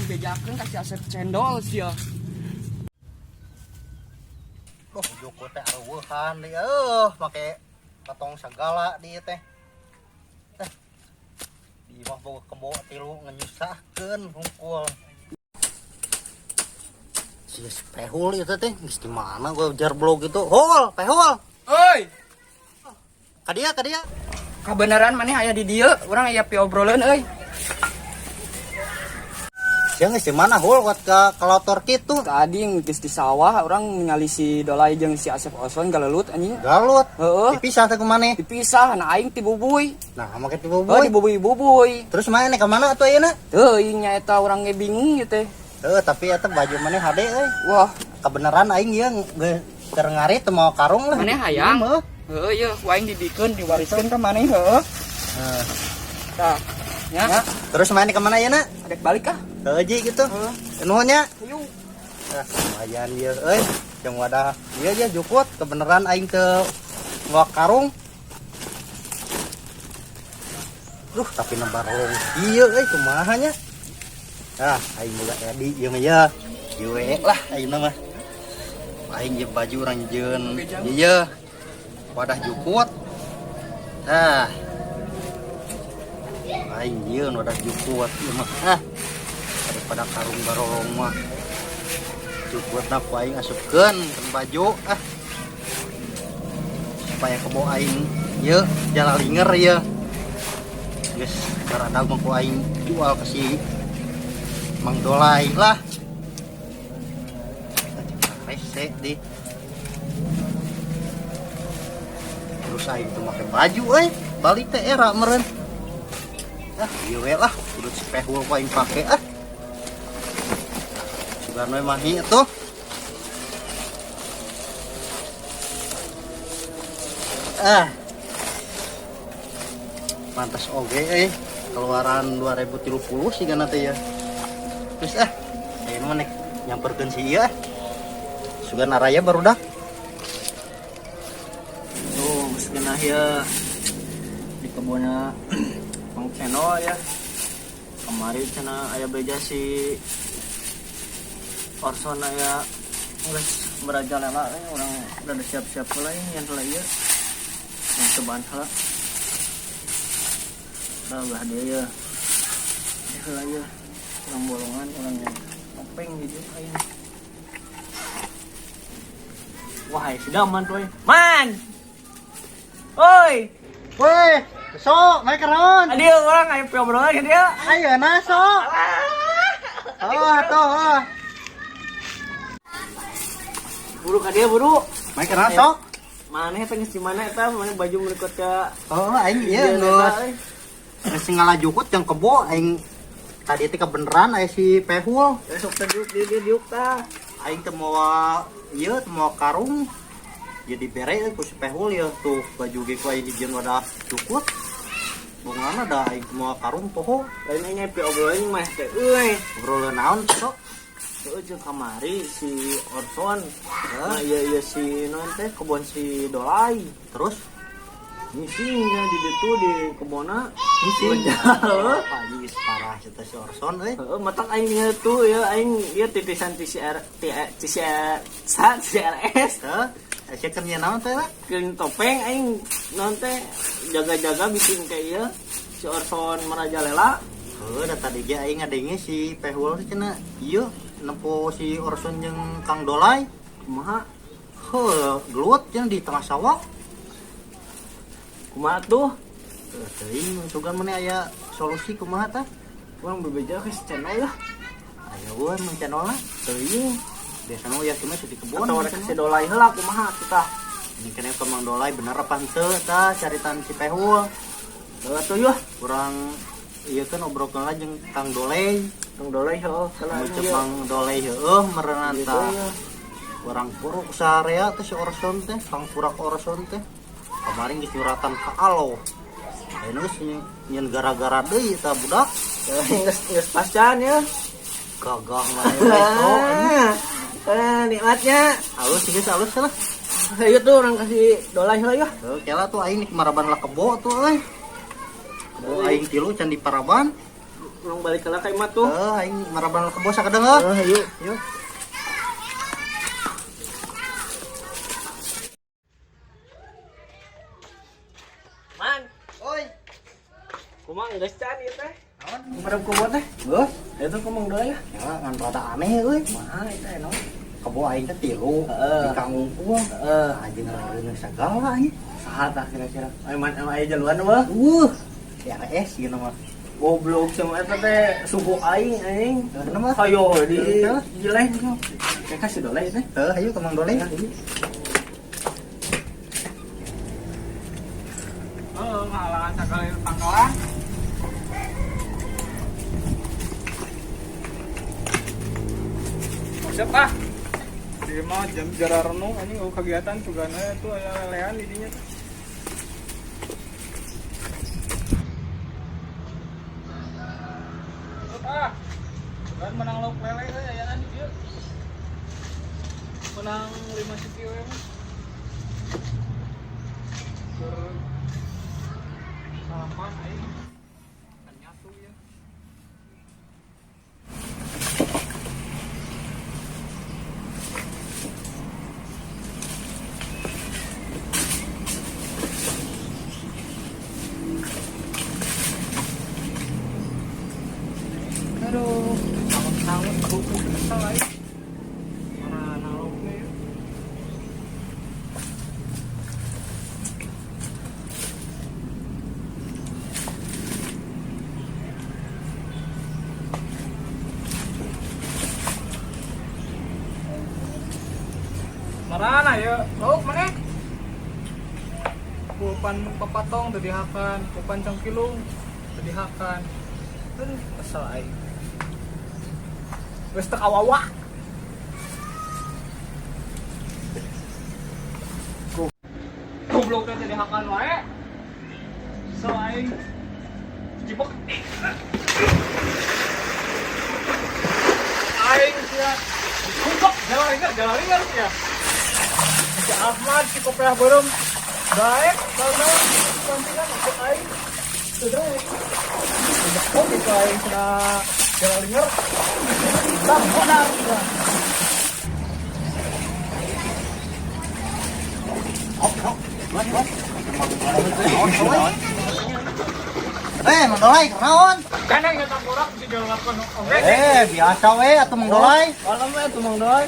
Dibejakeun ka si Asep Cendol sia. Duh, Joko teh areueuhan deui eueuh, make katong sagala di teh. Eh. Di imah boga kebo tilu ngenyusahkeun hungkul. Si Pehul itu teh geus di mana gua jar blog itu. Hul, Pehul. Oi, Ka dia, ka dia. Kabeneran maneh aya di dieu, urang aya pi obrolan euy. Sia geus di mana hul kuat ka kalotor kitu? Tadi geus di sawah urang ningali si Dolai jeung si Asep Oson galelut anjing. Galut. Heeh. Dipisah teh ku maneh. Dipisah, nah aing ti bubuy. Nah, make ti Heuh, bubuy. dibubuy-bubuy. Terus maneh ka mana atuh ayeuna? Teuing nya eta urang ge bingung ieu teh. Heuh, tapi eta baju maneh hade euy. Wah, Kebenaran aing ieu geus keur ngarit teu mau karung lah. Maneh hayang? Heuh. Heuh ieu ku aing dibikeun diwariskeun ka maneh heuh. Heuh. Tah, nya. Ya, terus main ke mana ya nak? Adek balik kah? Ke Ji gitu. Heeh. Nuhun nya. Ayo. Ah, lumayan ieu euy. Jeung wadah ieu aja jukut kebenaran aing teu mawa karung. Duh, tapi nembar long ieu euy kumaha nya? Ah, aing boga Edi ieu mah ya. Ieu we lah aing mah. Aing jeung baju urang jeung ieu. Wadah jukut. Ah. Aing jeung wadah jukut ieu mah. Ah. Daripada karung barolong mah. Jukutna ku aing asupkeun ke baju ah. Supaya kebo aing ieu jalalinger ieu. Geus baradag mah ku aing jual ke si Mang Dolai lah. Rese di. Terus aing tuh make baju euy, balik teh era meureun. Ah, ieu we lah, kudu si Pehul ku aing pake ah. Sugan we mahi atuh. Ah. Pantas oge euy, keluaran 2030 sih kana teh ya. Terus ah, ayeuna mah nek nyamperkeun si ieu ah. Sugan araya barudak. Tuh, geus geunah ya di kebunna Mang Cendol ya. Kemarin cenah aya beja si Orson aya geus merajalela euy, urang udah siap-siap heula ieu nyen heula ieu. Yang cobaan heula. Tah belah dieu ya. Ieu heula ieu. Urang bolongan urang topeng gitu aing. Wah, si Daman tuh. Man. Oi. Weh, sok, naik keron. Adio orang ayo obrolan ke dia. Ayo na sok. Oh, tuh. Oh. Buru ka dia buru. Naik keron sok. Maneh teh geus di mana eta? Maneh baju meliput ke Oh, aing ieu geus. Geus ngalajukut jeung kebo aing tadi teh kebeneran aya si Pehul. Ya sok teh diuk diuk diuk tah. Aing teh mawa ieu teh mawa karung. Jadi bere ku si Pehul ya tuh baju ge ku aing dijieun wadah cukut. Bongana da aing mawa karung poho. Lain aing pi obrolan mah teh euy. Obrolan naon sok? Heuh jeung kamari si Orson. Nah, iya iya si naon teh kebon si Dolai. Terus Ngising nya di ditu di kebonna. Ngising. Heeh. Anjing geus parah eta si Orson euy. Heeh, matak aing nya tuh ya aing ieu titisan TCR T TCR sa CRS. Heuh. Aya keur nyeun naon teh lah? Keun topeng aing naon teh jaga-jaga bikin kayak ieu si Orson merajalela. Heuh, da tadi ge aing ngadenge si Pehul teh cenah ieu nempo si Orson jeung Kang Dolai. Kumaha? Heuh, gelut jeung di tengah sawah. Kumaha tuh? Heuh, teuing sugan maneh aya solusi kumaha tah? Urang bebeja ke si channel lah. Aya we mun channel lah. Teuing. Biasana we yakin mah di kebon. Atau rek si Dolai heula kumaha kita. Ini kena ke Mang Dolai bener apa henteu tah caritan si Pehul. Heuh atuh yuh. Urang ieu kan obrolkeun lah jeung Kang Dolai. Kang Dolai heuh, salah Mun ieu. Mang Dolai heueuh meureunan Gitu, tah. ya. Urang puruk sarea teh si Orson teh, Kang Purak Orson teh. Kemarin geus nyuratan ka Alo. Ayeuna geus nyeun gara-gara deui eta budak. Geus geus pascan ya. Gagah mah eta. Nikmatnya. Halus geus halus lah. Ayo tuh orang kasih Dolai heula yeuh. Heuh, kela tuh aing nik maraban lah kebo tuh euy. Kebo aing tilu can di paraban. Urang balik heula ka imah tuh. Heuh, aing maraban kebo sakedeung heuh. Heuh, yuk. Yuk. Man, Oi. kumaha geus can ieu teh? Naon? Kumaha kebo teh? Geus. Itu kumaha doa ya? Ya ngan rada aneh euy. Kumaha itu naon? Kebo aing teh tilu Heeh. di kangungkung. Heeh. Anjing rareuneung sagala anjing. Saha tah kira-kira? Ayo man aya jaluan wah. RS ieu mah. Goblok sama eta teh suhu aing anjing. Kenapa? Hayo di Heeh. jeleh gitu. Kayak kasih doleh teh. Heuh, ayo ke Mang Doleh. Heeh, ngahalangan sakali pangkalan. Siap ah. Di mah jam jara renung anjing eueuh kegiatan sugana itu aya lelehan di dinya teh. Siap ah. Sugan menang lauk lele euy ayaan di dieu. Menang 5 siki we mah. Keur salapan aing. Kan nyatu ya. Aduh, sangut-sangut kuku kesel aing. Mana lauknya ya? Marana ya, lauk mana? Kupan papatong tadi hakan, kupan cangkilung tadi hakan. Aduh, kesel aing. Wes teu kawawa. Goblok teh tadi hakan wae. Kesel aing. Jebok. Aing sia. Goblok, jalan ringan sia. Si Ahmad si kopiah beureum. Daek, baru pantingan masuk aing. Sudah. Kok gitu aing cenah jalan linger. Bang, benar. Eh, Mang Dolai, kunaon? Kan yang nyata borak bisa jalan lakukan oke. Eh, biasa we atuh Mang Dolai. Malam we tuh Mang Doy.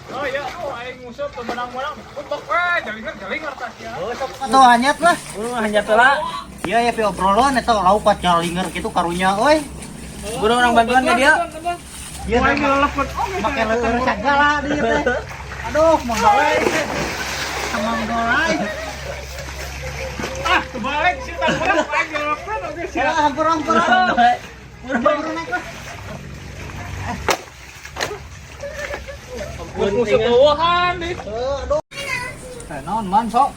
Oh iya, oh aing nguseup teu menang-menang. Kutok we, jalingar tas ya. Atuh hanyat lah. Buru hanya telah. Iya ya pi obrolan eta lauk jalinger kitu karunya euy. Buru orang bantuan ke dia. Iya, Aing ngelepet oge. make leueur sagala dieu teh. Aduh, Mang Dolai. Mang Dolai. Ah, kebalik sih tanggurak aing ngelepet oge sih. Ya, hampur-hampur. Buru naik lah. Nguseup bawahan deh. Aduh. Eh, naon man sok?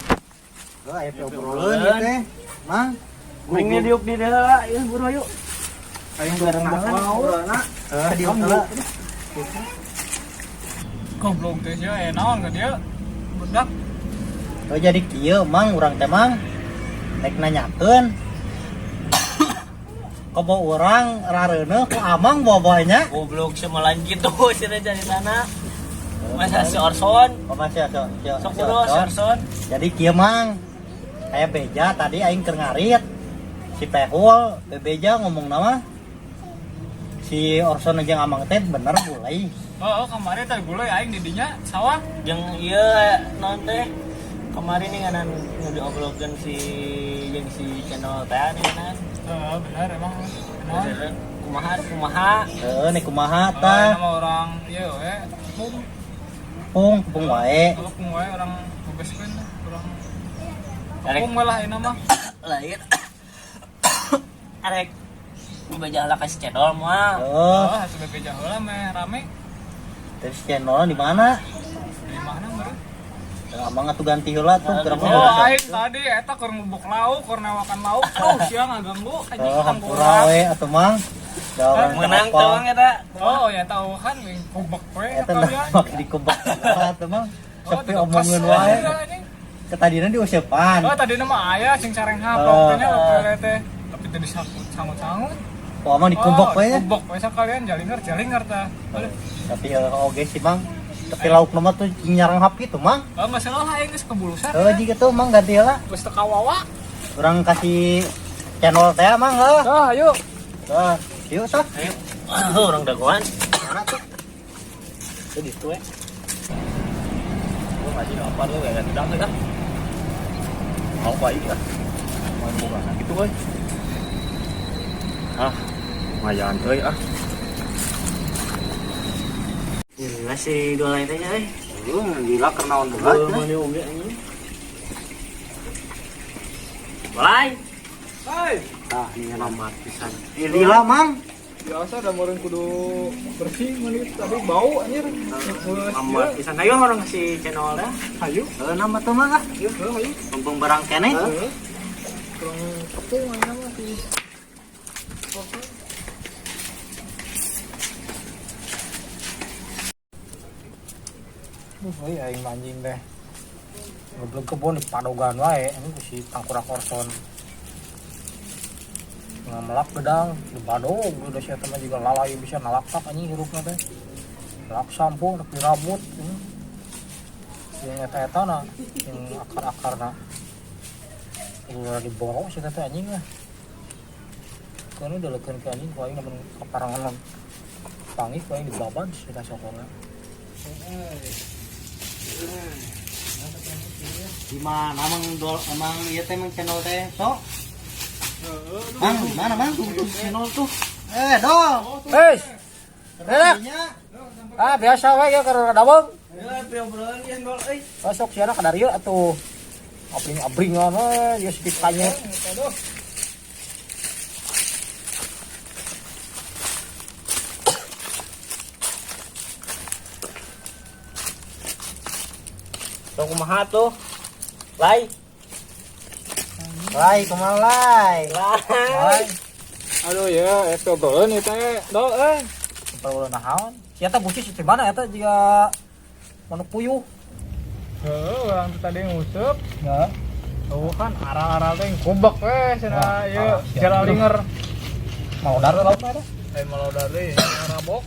Heuh, aya pi obrolan ieu teh. Mang, Aingnya diuk di dia lah, ya buru ayo. Aing bareng mau. heuh diuk heula. Goblok teh sia eh naon ka dia? Budak. Oh jadi kieu Mang urang teh Mang. Rek nanyakeun. Kobo urang rareuneuh ku Amang boboynya. Goblok semalan gitu sih cari sana. Masa si Orson, Oh masih si sok buru si Orson. Jadi kieu Mang. Aya beja tadi aing keur ngarit. Si Pehul bebeja ngomong nama si Orson jeung Amang teh bener bulai. Oh, kemarin teh gulai aing di dinya sawah. Jeung ieu naon teh kemarin nih nganan nu diobrolkeun si jeung si channel teh nih nganan. Heeh, bener emang. Naon? Kumaha kumaha. Heeh, nih kumaha Oh, tah? nama orang ieu we, pung. Pung, pung wae. Pung wae orang tugaskeun orang. Arek Pung we lah ini mah. lain. Arek beja lah kasih channel mah. Heeh. Oh, hasil bebeja heula meh rame. Terus channelnya di mana? Di mana meureun? Amang atuh ganti heula tuh Nah, geura Oh, aing tadi eta keur ngubuk lauk, keur newakan lauk. Aduh, sia ngaganggu anjing Oh, hampura we atuh Mang. Da orang Menang apa. tuh Mang eta. Oh, ya tahu kan kubek we Eta kalian. dah make dikubek atuh Mang. Oh, Sepi omongan wae. Ketadina diuseupan. Oh, tadi nama ayah sing sareng haplok Oh. teh nya lauk lele teh. Tapi teu disangkut sangut-sangut. Oh, emang dikubok we nya. Kubok we sakalian jalingar-jalingar tah. Aduh. Tapi oge sih, Mang. Tapi lauk nomor tuh nyarang hap gitu, Mang. Oh, masalah lah aing geus kebulusan. Heuh, jiga tuh Mang ganti heula. Geus teu kawawa. Urang kasih channel teh, Mang, heuh. Tah, ayo. Tah, yuk sok. Ayo. Orang dagoan. Mana tuh? Itu di situ we. Gua ngaji apa lu ya ganti dang ah. Mau baik ah. Mau buka gitu euy. Ah, lumayan euy ah. Gila si dua lain teh euy. Gila karena naon deui. Mana oge anjing. Mulai. Hai. Tah, ini Amat pisan. Lila, Mang. Biasa udah meureun kudu bersih menit tadi bau anjir. Amat pisan. Ayo orang si channel dah. Ayo. Heuh, nama tuh Mang ah. Heuh, ayo. Mumpung barang keneh. Heeh. Kurang tepung aja mah si. Duh, euy aing anjing teh. Goblok kebon di padogan wae, ini ku si tangkurak orson. Ngamelak gedang di badog, udah sia mah juga lalai bisa nalaktak anjing hirupna teh. Lap sampo, nepi rambut ini. Yang eta-eta na, yang akar-akarna. Udah diborong sih teh anjing lah. Keun udah leukeun ke anjing ku aing lamun kaparangan panggih ku aing dibaban sih teh sokona. Di mana Mang dol emang ieu teh Mang channel teh sok? Mang, di mana Mang? Channel tuh. Eh, dol. Hei. Ah, biasa we ya keur daweng. Besok siana ka darieu atuh. Abring-abringan we ieu sedikit kanyet. Sok kumaha tuh? Lai. Lai, kumaha lai? Lai. Aduh ya, eta obrolan ieu teh. Dol euy. Perlu naon? Si eta buci si mana eta jiga manuk puyuh. Heeh, urang teh tadi nguseup. Ya. Tuh kan aral-aral teh kubek we cenah ieu siap. jalalinger. Malodar lauk mah eta. Lain malodar deui, rabok.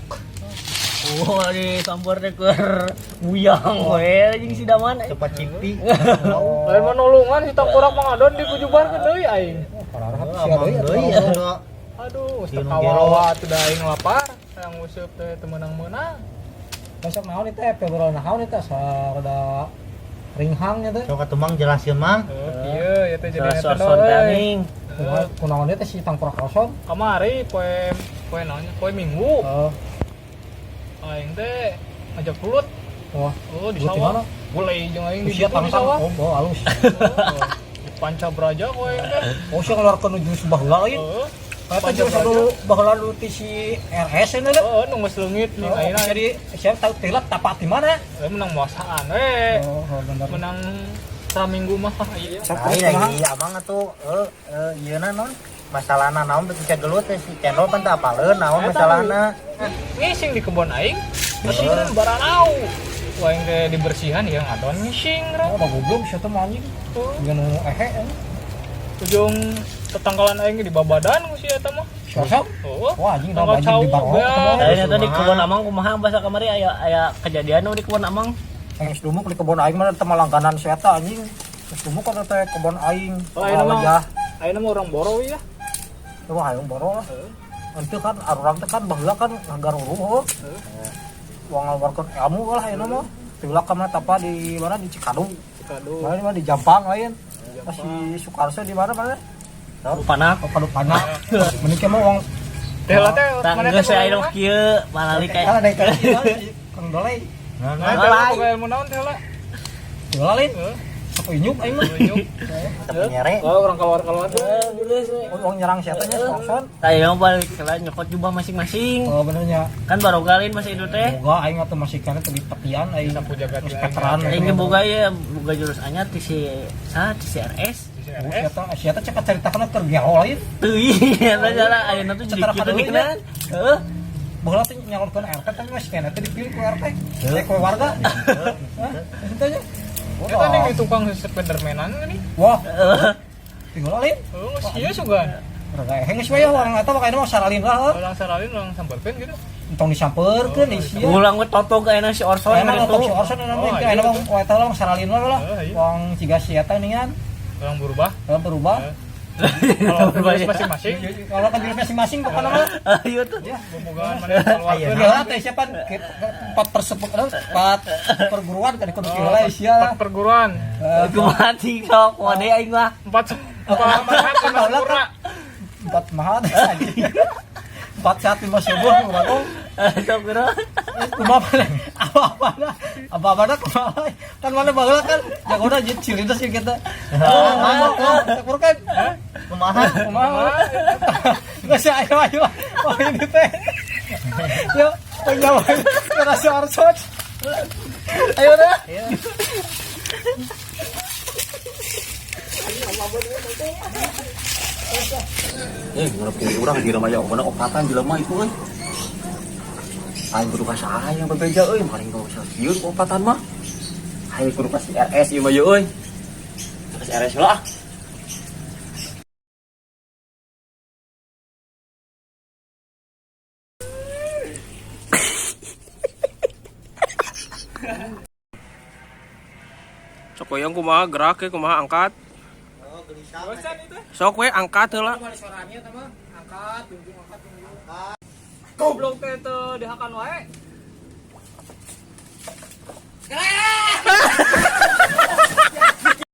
Oh, di sampur teh keur buyang we jeung si Daman. Cepat cipi. Lain mah nulungan si tangkurak mangadon di kujubarkeun deui aing. Pararah sia deui deui atuh. Aduh, Si teu nu kawawa atuh da aing lapar. Hayang nguseup teh teu meunang-meunang. Besok naon ieu teh perlu naon ieu teh sarada ringhang ieu teh. Sok atuh Mang jelasin Mang. Heuh, kieu ieu teh jadi Salah eta sorson euy. teh Kumaha kunaon ieu teh si tangkurak roson? Kamari poe poe naon poe Minggu. Heeh. Aing teh ngajak gelut. Wah, Oh, di gelut di sawah. mana? Gulai jeung aing di Sia ditu di tangtang sawah. oh, oh halus. Oh, di Panca Braja kowe aing teh. Oh, sia ngeluarkeun jurus baheula lain. Heeh. Eta jurus anu baheula nu ti si RS ini teh. Heeh, nu geus leungit nih Oh, ayeuna. jadi sia tahu tilap tapak di mana? Eh, menang muasaan we. Oh, bener. Menang saminggu mah iya. Sok Ai kumaha? lagi amang atuh heuh ieu na non. Masalahna naon beuki gelut teh si channel pan teu apaleun naon masalahna. Ngising di kebon aing. Ngising baranau. Wah, aing teh dibersihan ya ngadon ngising ra. Oh, goblok sia teh mah anjing. Jeung nu ehe anjing. Ujung tetangkalan aing di babadan ku si eta mah. Sosok. Oh. Wah, anjing Tanggal anjing di cau, barong. ya. Tadi eta di kebon Amang kumaha bahasa kamari aya aya kejadian nu di kebon Amang. Geus dumuk di kebon aing mah teh langganan si eta anjing. Geus dumuk kana teh kebon aing. Oh, ayeuna mah. Lejah. Ayeuna mah urang boro ya. Wah, aing boro lah. Henteu kan arurang teh kan baheula kan ngagaruruh heuh. Wah ngaluarkeun ilmu lah ayeuna mah. Tilak ka mana tapa di mana di Cikadu. Cikadu. Mana di mana di Jampang lain. Masih Sukarsa di mana mana? Rupanak. Oh, Padupanak. Mending mah uang Teh lah teh Tah mana geus teh aya nu kieu malalik Ah, kayak naik kaki Kang Dolai. Nah, Nah, teh lah boga ilmu naon teh lah. Dolai. Heeh. Sok inyuk aing mah. Inyuk. Tapi nyere. Oh, orang keluar-keluar tuh. Uang nyerang siapa nya Sorson. Tah balik lah nyokot jubah masing-masing. Oh benernya. Kan barogalin masih itu teh. Boga aing atuh masih kana teu di tepian aing. Sapu jagat Geus aing. veteran. Aing ge boga ya boga jurus anyar ti si saha ti si RS. Oh, siapa siapa cek caritakeun keur gelo lain. Teuing eta salah ayeuna tuh jadi Secara kitu kadeuleuh dikenan. Heeh. Baheula teh nyalonkeun RT tapi masih kena teh dipilih ku RT. Eh ku warga. Hah? Itu nya. Eta nih di tukang Spidermanan nih. Wah, tinggal lain. Oh, geus ieu sugan. Raga geus we orang eta mah kayakna mah saralin lah. Orang saralin orang samperkeun gitu. Entong disamperkeun di sia. Ulang we totog ayeuna si Orson Enak gitu. atau si Orson enak mah enak mah wa eta lah saralin lah. Wong ciga si eta ningan. Orang berubah. Orang berubah. Kalau jurus masing-masing. Kalau kan jurus masing-masing pokoknya mah. Ayo tuh. Ya, bobogohan mana keluarkeun. Iya, teh siapa empat empat perguruan kan kudu heula sia. Empat perguruan. Kumaha sok wade aing mah. Empat mahat lima sempurna. Empat mahat. 4 sehat 5 subuh kumaha. Sok geura. Kumaha apa-apa apa-apa kumaha. Kan mana baheula kan jagona jeung cilindas ieu kita. Oh, kan. Kumaha? Kumaha? Geus ayo ayo. Oh ini teh. Yo, penyawa rasa Orson. Ayo dah. Ngerti urang di remaja mana opatan jelema itu euy. Aing kudu ka saha yang bebeja euy, paling gak usah sieun ku opatan mah. Aing kudu ka si RS ieu mah euy. Ka si RS lah. Sok hoyong kumaha gerak ke kumaha angkat. Sok we angkat heula. Angkat, junjung, angkat, junjung. Goblok teh teu dihakan wae.